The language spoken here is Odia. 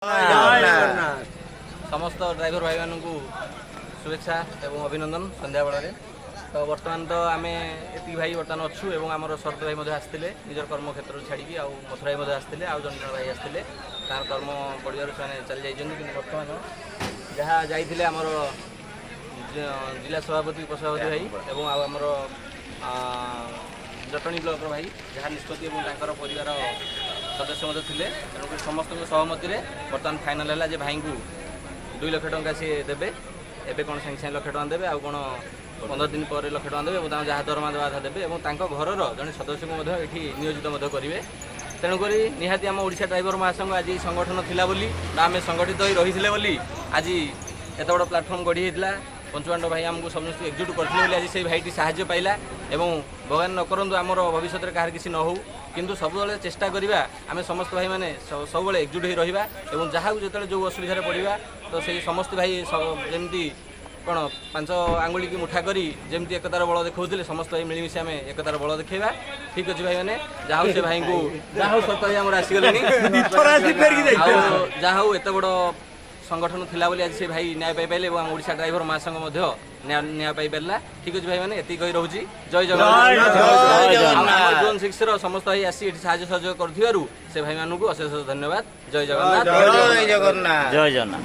ଜଗନ୍ନାଥ। ସମସ୍ତ ଡ୍ରାଇଭର ଭାଇମାନଙ୍କୁ ଶୁଭେଚ୍ଛା ଏବଂ ଅଭିନନ୍ଦନ ସନ୍ଧ୍ୟାବେଳରେ। ତ ବର୍ତ୍ତମାନ ତ ଆମେ ଏତିକି ଭାଇ ବର୍ତ୍ତମାନ ଅଛୁ ଏବଂ ଆମର ଶରତ ଭାଇ ମଧ୍ୟ ଆସିଥିଲେ ନିଜର କର୍ମକ୍ଷେତ୍ରରୁ ଛାଡ଼ିକି, ଆଉ ମଥୁରା ଭାଇ ମଧ୍ୟ ଆସିଥିଲେ, ଆଉ ଜଣେ ଜଣେ ଭାଇ ଆସିଥିଲେ। ତାଙ୍କର କର୍ମ ପଡ଼ିବାରୁ ସେମାନେ ଚାଲି ଯାଇଛନ୍ତି। କିନ୍ତୁ ବର୍ତ୍ତମାନ ଯାହା ଯାଇଥିଲେ ଆମର ଜିଲ୍ଲା ସଭାପତି, ଉପସଭାପତି ଭାଇ ଏବଂ ଆଉ ଆମର ଜଟଣୀ ବ୍ଲକର ଭାଇ ଯାହା ନିଷ୍ପତ୍ତି ଏବଂ ତାଙ୍କର ପରିବାର ସଦସ୍ୟ ମଧ୍ୟ ଥିଲେ, ତେଣୁକରି ସମସ୍ତଙ୍କ ସହମତିରେ ବର୍ତ୍ତମାନ ଫାଇନାଲ୍ ହେଲା ଯେ ଭାଇଙ୍କୁ 2 ଲକ୍ଷ ଟଙ୍କା ସିଏ ଦେବେ। ଏବେ କ'ଣ ସାଙ୍ଗେ ସାଙ୍ଗେ ଲକ୍ଷେ ଟଙ୍କା ଦେବେ, ଆଉ କ'ଣ 15 ଦିନ ପରେ ଲକ୍ଷେ ଟଙ୍କା ଦେବେ ଏବଂ ତାଙ୍କ ଯାହା ଦରମା ଦେବା କଥା ଦେବେ ଏବଂ ତାଙ୍କ ଘରର ଜଣେ ସଦସ୍ୟଙ୍କୁ ମଧ୍ୟ ଏଠି ନିୟୋଜିତ ମଧ୍ୟ କରିବେ। ତେଣୁକରି ନିହାତି ଆମ ଓଡ଼ିଶା ଡ୍ରାଇଭର ମହାସଂଘ ଆଜି ସଂଗଠନ ଥିଲା ବୋଲି ବା ଆମେ ସଂଗଠିତ ହୋଇ ରହିଥିଲେ ବୋଲି ଆଜି ଏତେ ବଡ଼ ପ୍ଲାଟଫର୍ମ ଗଢ଼ି ହେଇଥିଲା। ପଞ୍ଚୁପାଣ୍ଡବ ଭାଇ ଆମକୁ ସମସ୍ତଙ୍କୁ ଏକଜୁଟ କରିଥିଲେ ବୋଲି ଆଜି ସେଇ ଭାଇଟି ସାହାଯ୍ୟ ପାଇଲା। ଏବଂ ଭଗବାନ ନ କରନ୍ତୁ ଆମର ଭବିଷ୍ୟତରେ କାହାର କିଛି ନ ହେଉ, କିନ୍ତୁ ସବୁବେଳେ ଚେଷ୍ଟା କରିବା ଆମେ ସମସ୍ତ ଭାଇମାନେ ସବୁବେଳେ ଏକଜୁଟ ହୋଇ ରହିବା ଏବଂ ଯାହାକୁ ଯେତେବେଳେ ଯେଉଁ ଅସୁବିଧାରେ ପଡ଼ିବା ତ ସେଇ ସମସ୍ତ ଭାଇ ଯେମିତି କ'ଣ ପାଞ୍ଚ ଆଙ୍ଗୁଳିକି ମୁଠା କରି ଯେମିତି ଏକତାର ବଳ ଦେଖାଉଥିଲେ, ସମସ୍ତ ଭାଇ ମିଳିମିଶି ଆମେ ଏକତାର ବଳ ଦେଖେଇବା। ଠିକ୍ ଅଛି ଭାଇମାନେ, ଯାହା ହଉ ସେ ଭାଇଙ୍କୁ, ଯାହା ହଉ ସତ ଭାଇ ଆମର ଆସିଗଲେଣି। ଦିଥର ଆସି ଫେରିକି ଆଉ ଯାଇଥିଲେ। ଯାହା ହଉ ଏତେ ବଡ଼ ସଂଗଠନ ଥିଲା ବୋଲି ଆଜି ସେ ଭାଇ ନ୍ୟାୟ ପାଇପାରିଲେ ଏବଂ ଆମ ଓଡ଼ିଶା ଡ୍ରାଇଭର ମହାସଂଘ ମଧ୍ୟ ନ୍ୟାୟ ପାଇପାରିଲା। ଠିକ୍ ଅଛି ଭାଇମାନେ, ଏତିକି କହି ରହୁଛି। ଜୟ ଜଗନ୍ନାଥ। ଜୟ ଆଉ ଆମ ଜୋନ୍ 6ର ସମସ୍ତ ଭାଇ ଆସି ଏଠି ସାହାଯ୍ୟ ସହଯୋଗ କରୁଥିବାରୁ ସେ ଭାଇମାନଙ୍କୁ ଅଶେଷ ଅଶେଷ ଧନ୍ୟବାଦ। ଜୟ ଜଗନ୍ନାଥ। ଜୟ ଜଗନ୍ନାଥ। ଜୟ ଜଗନ୍ନାଥ।